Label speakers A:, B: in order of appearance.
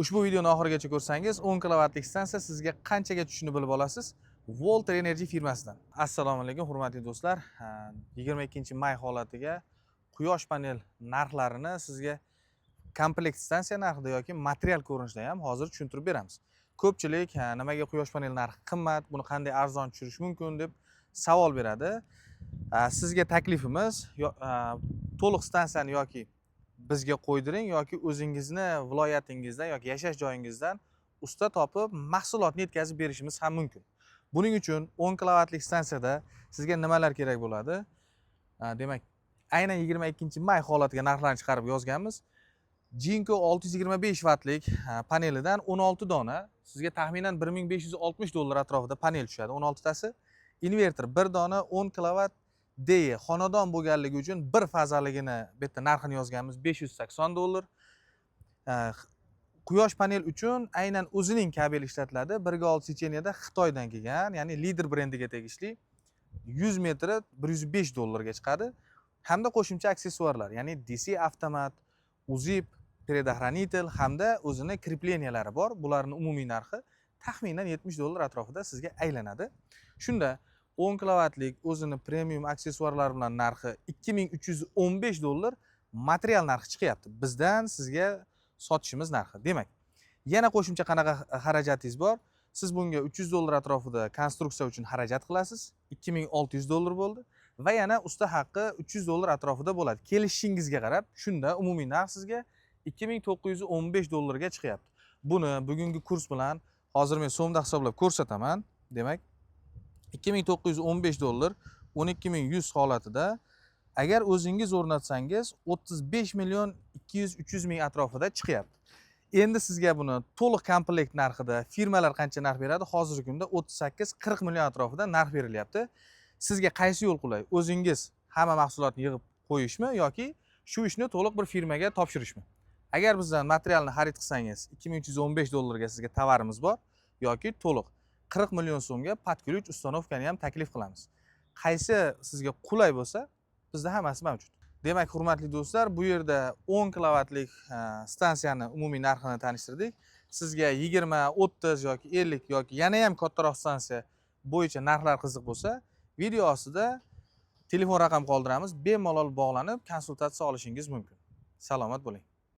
A: Ushbu videoni oxirigacha ko'rsangiz, 10 kilovatlik stansiya sizga qanchaga tushishini bilib olasiz Volter Energy firmasidan. Assalomu alaykum, hurmatli do'stlar. 22 may holatiga quyosh panel narxlarini sizga komplekt stansiya narxida yoki material ko'rinishida ham hozir tushuntirib beramiz. Ko'pchilik nimaga quyosh panel narxi qimmat, buni qanday arzon tushirish mumkin deb savol beradi. Sizga taklifimiz to'liq stansiyani yoki bizga qo'ydiring yoki o'zingizni viloyatingizdan yoki yashash joyingizdan usta topib, mahsulotni yetkazib berishimiz ham mumkin. Buning uchun 10 kilovatlik stansiyada sizga nimalar kerak bo'ladi? Demak, aynan 22 may holatiga narxlarni chiqarib yozganmiz. Jinko 625 vatlik panelidan 16 dona sizga taxminan 1560 dollar atrofida panel tushadi, 16 tasi. Inverter bir dona 10 kilovat DE xonadon bo'lganligi uchun bir fazaligini bu yerda narxini yozganmiz, 580 dollar. Quyosh panel uchun aynan o'zining kabel ishlatiladi. 1 ga 6 сечения da Xitoydan kelgan, ya'ni Lider brendiga tegishli, 100 metri 105 dollarga chiqadi. Hamda qo'shimcha aksessuarlar, ya'ni DC avtomat, УЗИП, предохранитель hamda o'zini крепления lari bor. Bularning umumiy narxi taxminan 70 dollar atrofida sizga aylanadi. Shunda 10 kilovatlik o'zini premium aksessuarlar bilan narxi 2315 dollar material narxi chiqyapti. Bizdan sizga sotishimiz narxi. Demak, yana qo'shimcha qanaqa xarajatingiz bor? Siz bunga 300 dollar atrofida konstruksiya uchun xarajat qilasiz. 2600 dollar bo'ldi va yana usta haqqi 300 dollar atrofida bo'ladi. Kelishishingizga qarab, shunda umumiy narx sizga 2915 dollarga chiqyapti. Buni bugungi kurs bilan hozir men so'mda hisoblab ko'rsataman. Demak, 2915 dollar 12 100 holatida agar o'zingiz o'rnatsangiz, 35 million 200 300 ming atrofida chiqyapti. Endi sizga buni to'liq komplekt narxida firmalar qancha narx beradi? Hozirgi kunda 38-40 million atrofida narx berilyapti. Sizga qaysi yo'l qulay? O'zingiz hamma mahsulotni yig'ib qo'yishmi yoki shu ishni to'liq bir firmaga topshirishmi? Agar bizdan materialni xarid qilsangiz, 2315 dollarga sizga tovarimiz bor yoki to'liq 40 million so'mga под ключ установка ni ham taklif qilamiz. Qaysi sizga qulay bo'lsa, bizda hammasi mavjud. Demak, hurmatli do'stlar, bu yerda 10 kilovatlik stansiyani umumiy narxini tanishtirdik. Sizga 20, 30 yoki 50 yoki yana ham kattaroq stansiya bo'yicha narxlar qiziq bo'lsa, video ostida telefon raqam qoldiramiz. Bemalol bog'lanib konsultatsiya olishingiz mumkin. Salomat bo'ling.